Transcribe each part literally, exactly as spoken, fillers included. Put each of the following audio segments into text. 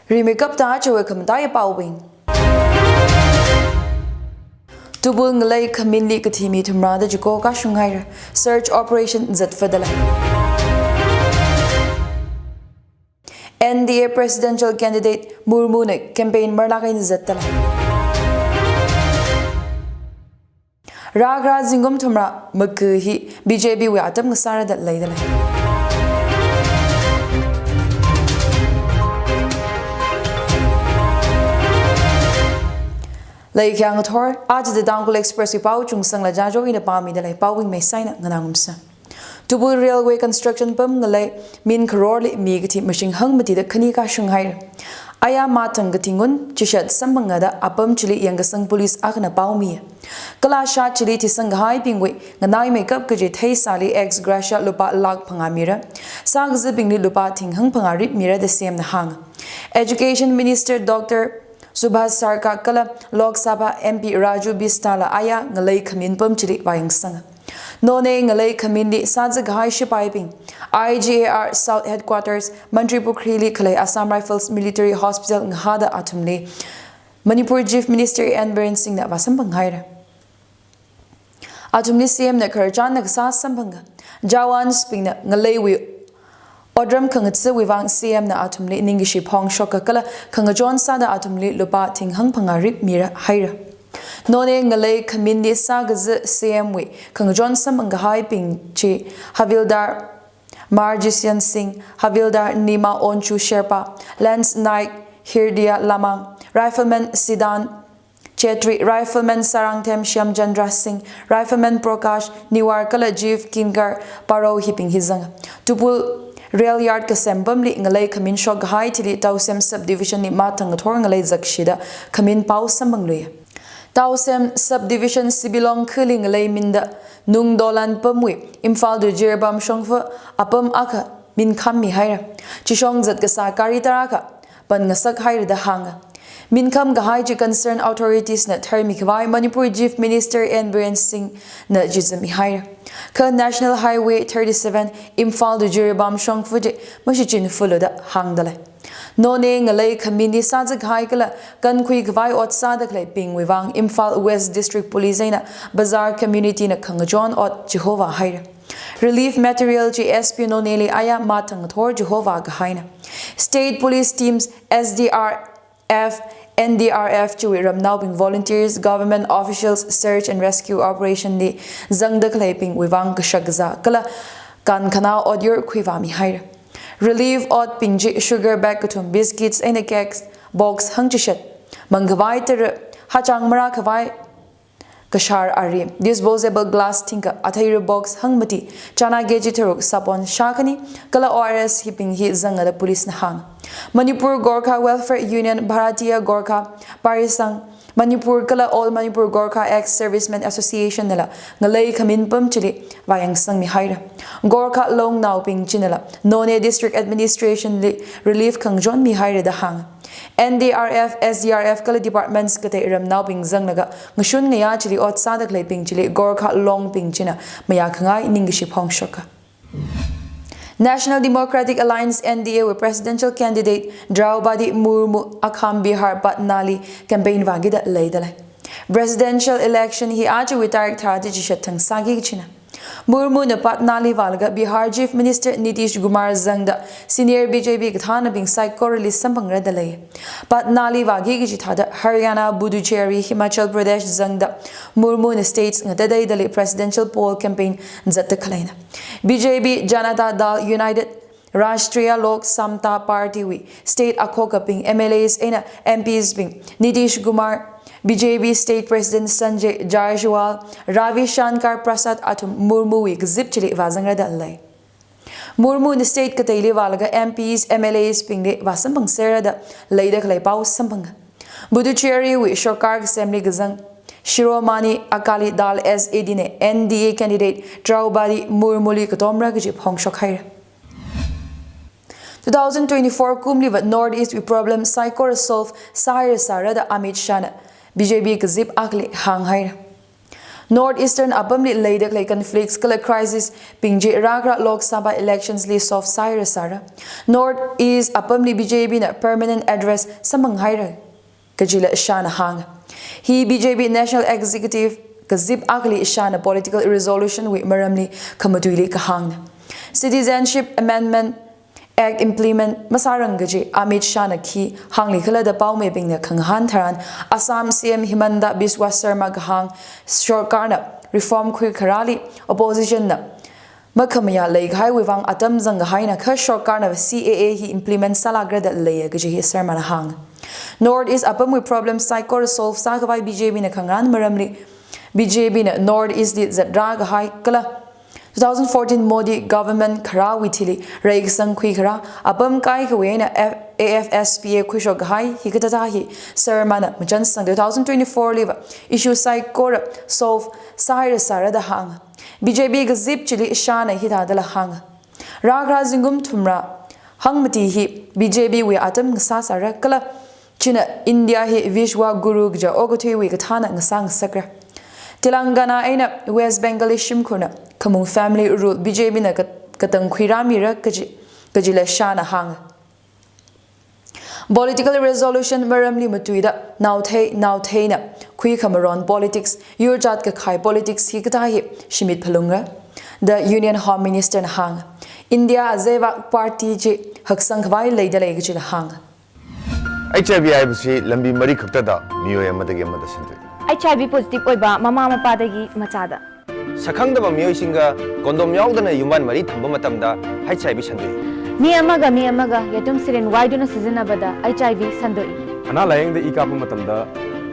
Rimeikapta chiwui khamataiya paobing. Tubul ngalei khaminli kathi mi thumrada chiko kashung haira. Search operation zatfadalei. N D A presidential candidate Murmuna campaign marlak eina zatdalei. Rākharā zingkum thumrā maku hi B J P wui atam ngasārada leidalei. Leikhyang thor, aja The Tangkhul Express wui pao chungsangla jajo ina pāmidalei, paobing meisaina nganāngarumsa. Tubul railway construction pam ngalei min crore li mi kathi mashing hangmatida khani kashung haira. Aya mathang kathi ngun chishat samphangada apam chili yangkasang police akhana paomi. Kala sha chili thisang kahaibingwui nganaimeikap kaji theisāli ex gratia lupā lakh phangā mira. Sākazibingli lupā thing hangphangā rip mira da C M na hānga. Education Minister Doctor Subhash Sarkar kala Lok Sabha M P Raju Bishtala aya ngalei khamin pam chili vāyangsanga. Noney ngalei khaminli sāza kahai shipaibing, I G A R South Headquarters, Mantripukhri li khalei Assam Rifles Military Hospital ngahāda athumli Manipur Chief Minister N Biren Singh na vāsamphang haira. Athumli C M na khararchanna kasā samphanga. Jawans bingna ngaleiwui otram khangathawui vang C M na athumli ningkashi phongshoka kala khangachon sāda athumli lupā thing hangphangā rip mira haira. Noney ngalei khaminli sākaza C M wui khangachon samphang kahaibing chi Havildar Marjishan Singh, Havildar Nima Onchu Sherpa, Lance Naik Hirdia Lamang, Rifleman Sidan Chetri, Rifleman Sarangthem Shyamchandra Singh, Rifleman Prakash Niwar kala Chief Kinkar Paro hibing hi zanga. Tubul rail yard kasem pamli ngalei khamin shok kahai thili Tausem Subdivision li mathang ngathor ngalei zakshida khamin pao samphangluiya. Tausem Subdivision Sibilong khali ngalei minda Nungdolan pamwui Imphal to Jiribam shongfa apam akha minkham mihaira. Chishong zat kasā gari tarākha pan ngasak haira da hānga. Minkham kahai chi concerned authorities na tharmi khavai Manipur Chief Minister N Biren Singh na chizam mihaira. Kha National Highway thirty-seven Imphal to Jiribam shongfa chi mashichin fulu da hāngdalei. Noney ngalei khaminli sāza kahai kala kankhui khavai ot sāda khaleibingwui vang Imphal West District Police eina Bazar Community na khangachon ot chihova haira. Relief material chi S P Noney li aya mathang ngathor chihova kahaina. State Police teams, S D R F, N D R F chiwui ramnaobing, volunteers, government officials search and rescue operation li zangda khaleibingwui vang kashak kazā kala kankhanā ot yur khuivā mihaira. Relief otbing chi sugar bag kathum, biscuits eina cakes box hangchishat, mang khavai tara, hachang marā khavai kashar ari, disposable glass thingkha, athei ri box hangmati, chana K G tharuk, sabon shākhani kala O R S hibing hi zangada police na hānga. Manipur Gorkha Welfare Union, Bharatiya Gorkha Parisangh Manipur kala All Manipur Gorkha Ex-Servicemen Association nala ngalei khamin pam chili vāyangsang mihaira. Gorkha Longnaobing chinala Noney District Administration li relief khangachon mihaira da hānga. N D R F, S D R F kala departments katei ramnaobing zanglaga ngashun ngayā chili ot sāda khaleibing chili Gorkha Longbing china mayā khangai ningkashi phongshoka. National Democratic Alliance, N D A wui presidential candidate Draupadi Murmu akham Bihar Patna li campaign vākida leidalei. Presidential election hi ajawui tarik tharāda chishat thang sāki kachina. Murmuna Patna li vālaga Bihar Chief Minister Nitish Kumar zangda senior B J P kathānabing saikorali samphangrada lei. Patna li vāki kaji thāda Haryana, Puducherry, Himachal Pradesh zangda Murmuna states ngatateidali presidential poll campaign zatda khaleina. B J P Janata Dal United, Rashtriya Lok Samta Party wui state akhokabing, M L As eina M Ps bing, Nitish Kumar, B J P State President Sanjay Jaiswal, Ravi Shankar Prasad athum Murmu wui kazip chili vāzangrada lei. Murmuna state kateili vālaga M Ps, M L As bingli vāsamphangserda leida khalei pao samphanga. Puducherry wui sorkar kasemli kazang Shiromani Akali Dal, S A D na N D A candidate Draupadi Murmuli katomra kaji phongshok haira. Two thousand twenty-four kumliva North East wui problem saikora solve sāhaira sārada Amit Shah na B J P kazip akhali hānghaira. North Eastern apamli leida khalei conflicts kala crisis bing chi rākhara Lok Sabha elections li solve sāhaira sāra. North East apamli B J P na permanent address samphanghaira kajila ishāna hānga. Hi B J P National Executive kazip akhali ishāna political resolution wui maramli khamatuili kahāngna. Citizenship Amendment Act implement masārang kaji Amit Shah na khi hāngli khala da paomeibingna khangahān tharan, Assam C M Himanta Biswa Sarma kahāng sorkarna reform khuikharali opposition na makhamayā leikahaiwui vang atam zangkahaina, kha sorkarna C A A hi implement sālākra da leiya kaji hi Sarma na hānga. North East apamwui problem saikora solve sākhavai B J P na khangarān maramli B J P na North East li zatrākahai kala two thousand fourteen Modi government kharāwui thili reikasang khuikhara apam kaikhawui eina F-, A F S P A khuishokkahai hikathāthā hi Sarma na machansang two thousand twenty-four liva issue saikora solve sāhaira sāra da hānga. B J P kazip chili ishāna hithādala hānga. Rākhara zingkum thumrā hangmati hi B J P wui atam ngasā sāra kala china India hi Vishwa Guru kaja okathuiwui kathāna ngasā ngasakra. Telangana eina West Bengal li shimkhurna khamung family rule B J P na kat-, katang khuirāmira kaji, kajila Shah na hānga. Political resolution maramli matuida naothei, naotheina khuikhamaron politics, yur jat kakhai politics hikathā hi shimit phalungra da Union Home Minister na hānga. India azeiva party chi haksangkhavai leidalei kajila hānga. H I V ꯍꯥꯏꯕꯁꯤ ꯂꯝꯕꯤ ꯃꯔꯤ ꯈꯛꯇꯗ ꯃꯤꯑꯣꯏ ꯑꯃꯗꯒꯤ ꯑꯃꯗ ꯁꯟꯗꯣꯛꯏ꯫ H I V positive ꯑꯣꯏꯕ ꯃꯃꯥ ꯃꯄꯥꯗꯒꯤ ꯃꯆꯥꯗ꯫ ꯁꯛꯈꯪꯗꯕ ꯃꯤꯑꯣꯏꯁꯤꯡꯒ condom ꯌꯥꯎꯗꯅ ꯌꯨꯝꯕꯥꯟ ꯃꯔꯤ ꯊꯝꯕ ꯃꯇꯝꯗ H I V ꯁꯟꯗꯣꯛꯏ꯫ ꯃꯤ ꯑꯃꯒ ꯃꯤ ꯑꯃꯒ ꯌꯦꯇꯨꯝ syringe ꯋꯥꯏꯗꯨꯅ ꯁꯤꯖꯤꯟꯅꯕꯗ H I V ꯁꯟꯗꯣꯛꯏ꯫ ꯑꯅꯥ ꯂꯥꯌꯦꯡꯗ ꯏ ꯀꯥꯞꯄ ꯃꯇꯝꯗ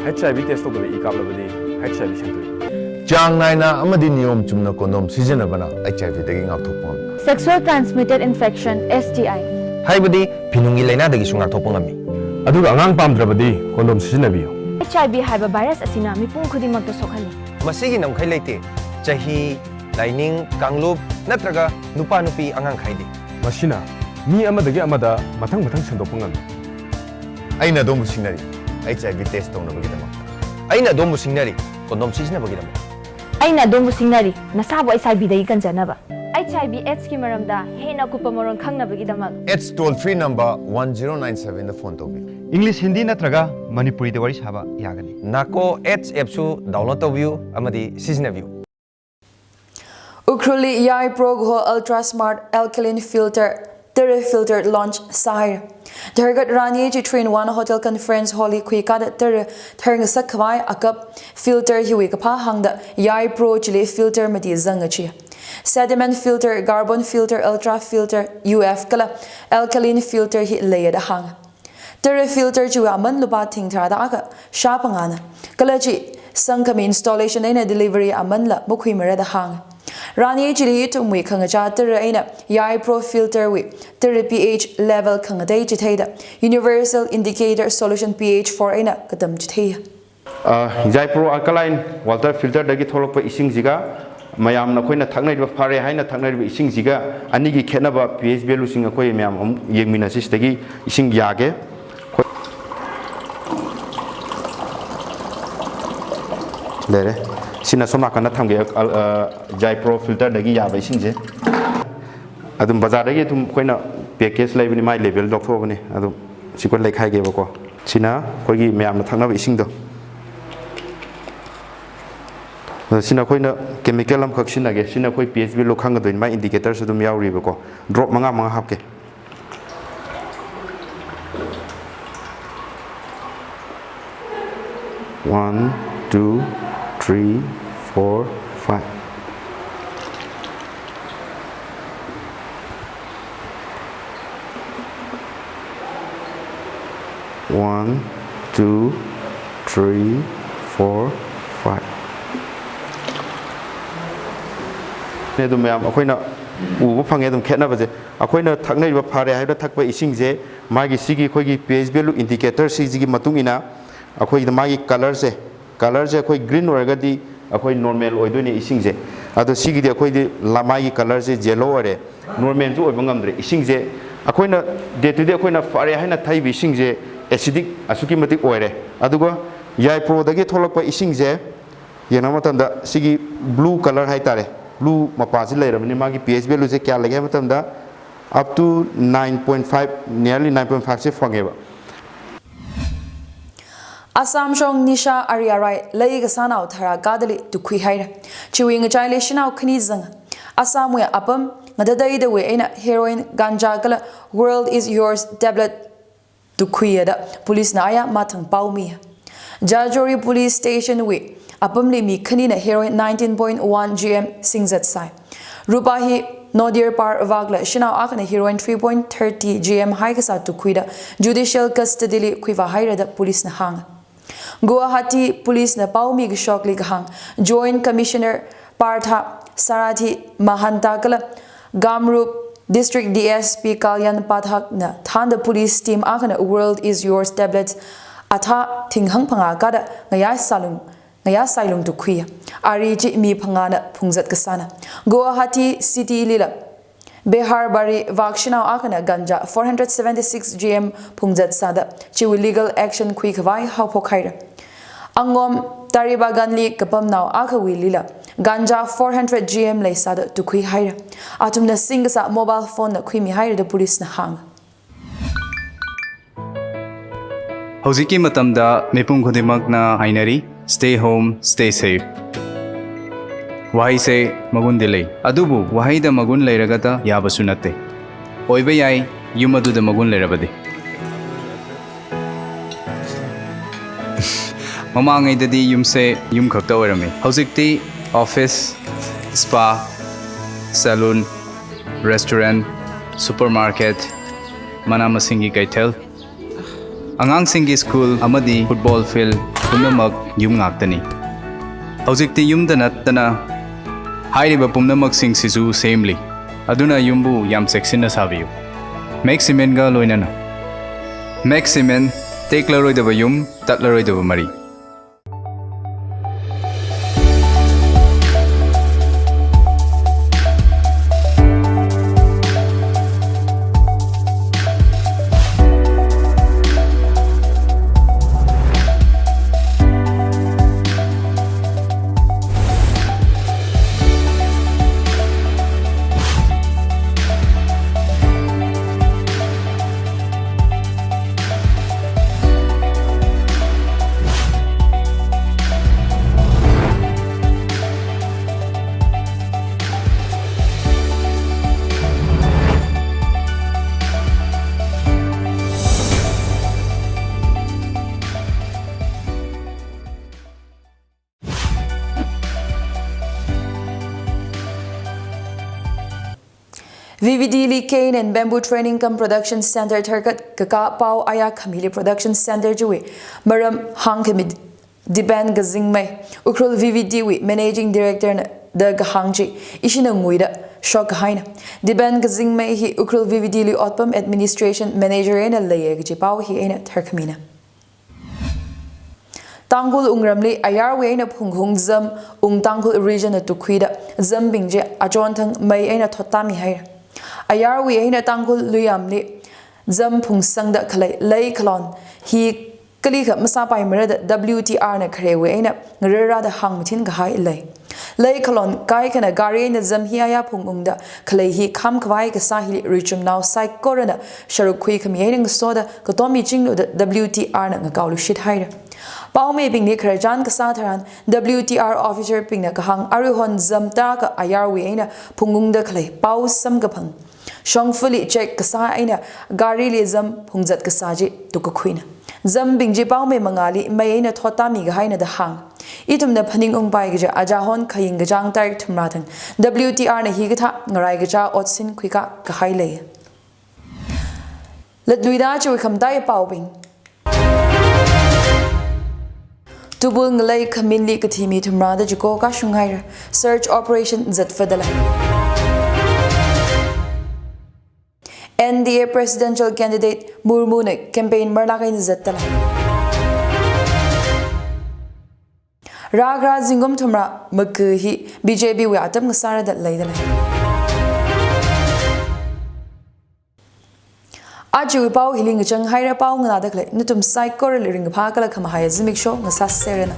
H I V test ꯇꯧꯗꯕ ꯏ ꯀꯥꯞꯂꯕꯗꯤ H I V ꯁꯟꯗꯣꯛꯏ꯫ ꯆꯥꯡ ꯅꯥꯏꯅ ꯑꯃꯗꯤ ꯅꯤꯌꯣꯝ ꯆꯨꯝꯅ condom ꯁꯤꯖꯤꯟꯅꯕꯅ H I V ꯗꯒꯤ ꯉꯥꯛꯊꯣꯛꯄ ꯉꯝꯃꯤ꯫ Sexual transmitted infection, S T I꯫ ꯍꯥꯏꯕꯗꯤ ꯐꯤꯅꯨꯡꯒꯤ ꯂꯥꯏꯅꯥꯗꯒꯤꯁꯨ ꯉꯥꯛꯊꯣꯛꯄ ꯉꯝꯃꯤ꯫ ꯑꯗꯨꯒ ꯑꯉꯥꯡ ꯄꯥꯝꯗ꯭ꯔꯕꯗꯤ condom ꯁꯤꯖꯤꯟꯅꯕꯤꯌꯨ꯫ H I V ꯍꯥꯏꯕ virus ꯑꯁꯤꯅ ꯃꯤꯄꯨꯝ ꯈꯨꯗꯤꯡꯃꯛꯇ ꯁꯣꯛꯍꯜꯂꯤ꯫ ꯃꯁꯤꯒꯤ ꯉꯝꯈꯩ ꯂꯩꯇꯦ꯫ ꯆꯍꯤ, ꯂꯥꯏꯅꯤꯡ, ꯀꯥꯡꯂꯨꯞ ꯅꯠꯇ꯭ꯔꯒ ꯅꯨꯄꯥ ꯅꯨꯄꯤ ꯑꯉꯥꯡ ꯈꯥꯏꯗꯦ꯫ ꯃꯁꯤꯅ ꯃꯤ ꯑꯃꯗꯒꯤ ꯑꯃꯗ ꯃꯊꯪ ꯃꯊꯪ ꯁꯟꯗꯣꯛꯄ ꯉꯝꯃꯤ꯫ ꯑꯩꯅ ꯑꯗꯣꯝꯕꯨ ꯁꯤꯡꯅꯔꯤ, H I V test ꯇꯧꯅꯕꯒꯤꯗꯃꯛ꯫ ꯑꯩꯅ ꯑꯗꯣꯝꯕꯨ ꯁꯤꯡꯅꯔꯤ, condom ꯁꯤꯖꯤꯟꯅꯕꯒꯤꯗꯃꯛ꯫ ꯑꯩꯅ ꯑꯗꯣꯝꯕꯨ ꯁꯤꯡꯅꯔꯤ, ꯅꯁꯥꯕꯨ H I V ꯗꯒꯤ ꯀꯟꯖꯅꯕ꯫ H I V AIDS ꯀꯤ ꯃꯔꯝꯗ ꯍꯦꯟꯅ ꯑꯀꯨꯞꯄ ꯃꯔꯣꯜ ꯈꯪꯅꯕꯒꯤꯗꯃꯛ AIDS toll free number one zero nine seven ꯗ phone ꯇꯧꯕꯤꯌꯨ꯫ English, Hindi ꯅꯠꯇ꯭ꯔꯒ ꯃꯅꯤꯄꯨꯔꯤꯗ ꯋꯥꯔꯤ ꯁꯥꯕ ꯌꯥꯒꯅꯤ꯫ NACO AIDS app ꯁꯨ download ꯇꯧꯕꯤꯌꯨ ꯑꯃꯗꯤ ꯁꯤꯖꯤꯟꯅꯕꯤꯌꯨ꯫ ꯎꯈ꯭ꯔꯨꯜꯒꯤ ꯌꯥꯏ ꯄ꯭ꯔꯣ ꯒꯣꯍꯣ Ultra Smart Alkaline Filter ꯇꯔꯥ filter launch ꯁꯥꯏ꯫ ꯗꯔꯒꯠ ꯔꯥꯅꯤ ꯆꯤ three in one Hotel Conference Hall ꯒꯤ ꯈꯨꯏꯀꯥꯗ ꯇꯔꯥ ꯊꯥꯔ ꯅgasakkhavai ꯑꯀꯞ filter ꯍꯤꯋꯤ ꯀꯐꯥ ꯍꯥꯡꯗ ꯌꯥꯏ ꯄ꯭ꯔꯣ ꯆꯤꯂꯤ filter ꯃꯇꯤ ꯖꯪꯉꯆꯤ꯫ Sediment filter, carbon filter, ultra filter, U F ꯀꯂ alkaline filter ꯍꯤ ꯂꯩꯌꯦꯗ ꯍꯥꯡꯉ꯫ ꯇꯔꯥ filter ꯆꯤꯋꯤ ꯑꯃꯟ ꯂꯨꯄꯥ ꯊꯤꯡ ꯊꯔꯥꯗ ꯑꯒ ꯁꯥ ꯄꯉꯥꯅ꯫ ꯀꯂ ꯆꯤ ꯁꯪꯈꯃꯤ installation ꯑꯩꯅ delivery ꯑꯃꯟꯂ ꯃꯈꯨꯏ ꯃꯔꯥꯗ ꯍꯥꯡꯉ꯫ ꯔꯥꯅꯤ ꯆꯤꯂꯤ ꯇꯨꯝꯋꯤ ꯈꯪꯉꯆꯥ ꯇꯔꯥ ꯑꯩꯅ ꯌꯥꯏ ꯄ꯭ꯔꯣ filter ꯋꯤ ꯇꯔꯥ pH level ꯈꯪꯉꯗꯩ ꯆꯤꯊꯩꯗ universal indicator solution pH four ꯑꯩꯅ ꯀꯇꯝ ꯆꯤꯊꯩ꯫ ꯑ, ꯌꯥꯏ ꯄ꯭ꯔꯣ alkaline water filter ꯗꯒꯤ ꯊꯣꯛꯂꯛꯄ ꯏꯁꯤꯡꯁꯤꯒ ꯃꯌꯥꯝꯅ ꯑꯩꯈꯣꯏꯅ ꯊꯛꯅꯔꯤꯕ ꯐꯔꯦ ꯍꯥꯏꯅ ꯊꯛꯅꯔꯤꯕ ꯏꯁꯤꯡꯁꯤꯒ ꯑꯅꯤꯒꯤ ꯈꯦꯠꯅꯕ pH value ꯁꯤꯡ ꯑꯩꯈꯣꯏ ꯃꯌꯥꯝ ꯑꯃꯨꯛ ꯌꯦꯡꯃꯤꯟꯅꯁꯤ꯫ ꯁꯤꯗꯒꯤ ꯏꯁꯤꯡ ꯌꯥꯒꯦ꯫ ꯂꯩꯔꯦ꯫ ꯁꯤꯅ ꯁꯣꯝ ꯅꯥꯀꯟꯗ ꯊꯝꯒꯦ, ꯑ, ꯑ, ꯌꯥꯏ ꯄ꯭ꯔꯣ filter ꯗꯒꯤ ꯌꯥꯕ ꯏꯁꯤꯡꯁꯦ꯫ ꯑꯗꯨꯝ ꯕꯖꯥꯔꯗꯒꯤ ꯑꯗꯨꯝ ꯑꯩꯈꯣꯏꯅ package ꯂꯩꯕꯅꯤ, ꯃꯥꯏ label ꯂꯧꯊꯣꯛꯑꯕꯅꯤ꯫ ꯑꯗꯨꯝ ꯁꯤ ꯑꯩꯈꯣꯏ ꯂꯩꯈꯥꯏꯒꯦꯕꯀꯣ꯫ ꯁꯤꯅ ꯑꯩꯈꯣꯏꯒꯤ ꯃꯌꯥꯝꯅ ꯊꯛꯅꯕ ꯏꯁꯤꯡꯗꯣ꯫ ꯑꯗꯣ ꯁꯤꯅ ꯑꯩꯈꯣꯏꯅ chemical ꯑꯃꯈꯛ ꯁꯤꯖꯤꯟꯅꯒꯦ꯫ ꯁꯤꯅ ꯑꯩꯈꯣꯏ pH value ꯈꯪꯒꯗꯣꯏꯅꯤ꯫ ꯃꯥꯏ indicator ꯁꯨ ꯑꯗꯨꯝ ꯌꯥꯎꯔꯤꯕꯀꯣ꯫ Drop ꯃꯉꯥ ꯃꯉꯥ ꯍꯥꯞꯀꯦ꯫ One, two, three, four, five. One, two, three, four, five. ꯅꯦ ꯑꯗꯨꯝ ꯃꯌꯥꯝ ꯑꯩꯈꯣꯏꯅ ꯎꯕ ꯐꯪꯉꯦ ꯑꯗꯨꯝ ꯈꯦꯠꯅꯕꯁꯦ꯫ ꯑꯩꯈꯣꯏꯅ ꯊꯛꯅꯔꯤꯕ ꯐꯔꯦ ꯍꯥꯏꯕꯗ ꯊꯛꯄ ꯏꯁꯤꯡꯁꯦ, ꯃꯥꯒꯤ ꯁꯤꯒꯤ ꯑꯩꯈꯣꯏꯒꯤ pH value indicator ꯁꯤꯁꯤꯒꯤ ꯃꯇꯨꯡ ꯏꯟꯅ ꯑꯩꯈꯣꯏꯒꯤꯗ ꯃꯥꯒꯤ colour ꯁꯦ, colour ꯁꯦ ꯑꯩꯈꯣꯏ green ꯑꯣꯏꯔꯒꯗꯤ ꯑꯩꯈꯣꯏ normal ꯑꯣꯏꯗꯣꯏꯅꯦ ꯏꯁꯤꯡꯁꯦ꯫ ꯑꯗꯣ ꯁꯤꯒꯤꯗꯤ ꯑꯩꯈꯣꯏꯗꯤ ꯂ-, ꯃꯥꯒꯤ colour ꯁꯦ yellow ꯑꯣꯏꯔꯦ, normal ꯁꯨ ꯑꯣꯏꯕ ꯉꯝꯗ꯭ꯔꯦ ꯏꯁꯤꯡꯁꯦ꯫ ꯑꯩꯈꯣꯏꯅ day to day ꯑꯩꯈꯣꯏꯅ ꯐꯔꯦ ꯍꯥꯏꯅ ꯊꯛꯏꯕ ꯏꯁꯤꯡꯁꯦ acidic ꯑꯁꯨꯛꯀꯤ ꯃꯇꯤꯛ ꯑꯣꯏꯔꯦ꯫ ꯑꯗꯨꯒ ꯌꯥꯏ ꯄ꯭ꯔꯣꯗꯒꯤ ꯊꯣꯛꯂꯛꯄ ꯏꯁꯤꯡꯁꯦ yangna matamda sigi blue color haitare, blue mapa si leirabani, magi P H value se kya lagi matamda up to nine point five, nearly nine point five se fangeba. Assam shong nisha ari arai lei kasānao tharā kadali tukhui haira. Chiwui ngachaili shanao khani zang. Assam wui apam ngatadaidawui eina heroin, ganja kala World is Yours tablet tukhuiya da police na aya mathang paomi. Jajori Police Station wui apamli mi khanina heroin nineteen point one gram singzat sai. Rupa hi Nodir Par vakla shanao akhana heroin three point thirty gram haikasā tukhuida judicial custody li khuivā haira da police na hāng. Guwahati police na paomi kashokli kahāng Joint Commissioner Partha Sarathi Mahanta kala Kamrup District D S P Kalyan Pathak na thānda police team akhana World is Yours tablet athā thinghang phangā kada ngayā salung, ngayā sailung tukhui. Ari chi mi phangāna phungzat kasāna. Guwahati City lila Behar Bari vak shanao akhana ganja four hundred seventy-six gram phungzat sāda chiwui legal action khuikhavai haophok haira. Angom Taribagan li kapamnao akhawuilila ganja four hundred gram leisāda tukhui haira. Athumna singkasā mobile phone na khuimi haira da police na hāng. Hꯧjikki matamda mipum khudingmakna hainari, stay home, stay safe. Waheise magundi lei. Adubu waheida magun leiragata yabashu natte. Oiba yai, yum aduda magun leirabadi. Mamangaidadi yumse yum khakta oirame. Hojikti office, spa, salon, restaurant, supermarket, mana masinggi kaithel, angangsinggi school amadi football field pumnamak yum ngaktani. Hojikti yumda nattana hairiba pumnamaksing sisu semli. Aduna yumbu yam cheksinna sabiyu. Max Cement ga loinana. Max Cement, teklaroidaba yum, tatlaroidaba mari. V V D li Cane and Bamboo Training cum Production Center tharkat kakā pao aya khamili production center chiwui maram hāngkhami Dipen Kazingmei, Ukhrul V V D wui Managing Director na da kahāng chi ishina nguida shok kahaina. Dipen Kazingmei hi Ukhrul V V D li otpam Administration Manager eina leiya kaji pao hi eina tharkhamina. Tangkhul wungramli ayarwui eina phunghung zam wung Tangkhul region na tukhuida zambing chi achonthang mei eina thottāmi haira. Ayarwui eina Tangkhul luiyamli zam phungsangda khalei lei khalon hi kalikha masāpaimara da W T R na kharewui eina ngararada hāngmathin kahai lei. Lei khalon kaikhana gari eina zam hi aya phungungda khalei hi khamkhavai kasā hili richumnao saikorana sharuk khuikhami eina ngasoda katommi chinglu da W T R na ngakaoluishit haira. Paomeibingli khararchan kasā tharan W T R officer bingna kahāng aruihon zam tarākha ayarwui eina phungungda khalei pao samkaphang shongfali check kasā eina garili zam phungzat kasā chi tukkakhuina. Zambing chi paomei mangāli mei eina thottāmi kahaina da hāng. Ithumna phaningungpai kaja ajahon khaying kachāng tarik thumrā thang W T R na hikathā ngarai kachā otsin khuikā kahai lei. Latluida chiwui khamataiya paobing. Tubul ngalei khaminli kathi mi thumrāda chiko kashung haira. Search operation zatfadalei. N D A presidential candidate Murmu na campaign marlāk eina zatdalei. Rākharā zingkum thumrā maga hi B J P wui atam ngasārada leidalei. Ajawui pao hili ngachang haira. Pao nganāda khalei nathum saikorali ringkaphā kala khamahaiya zimiksho ngasāserana.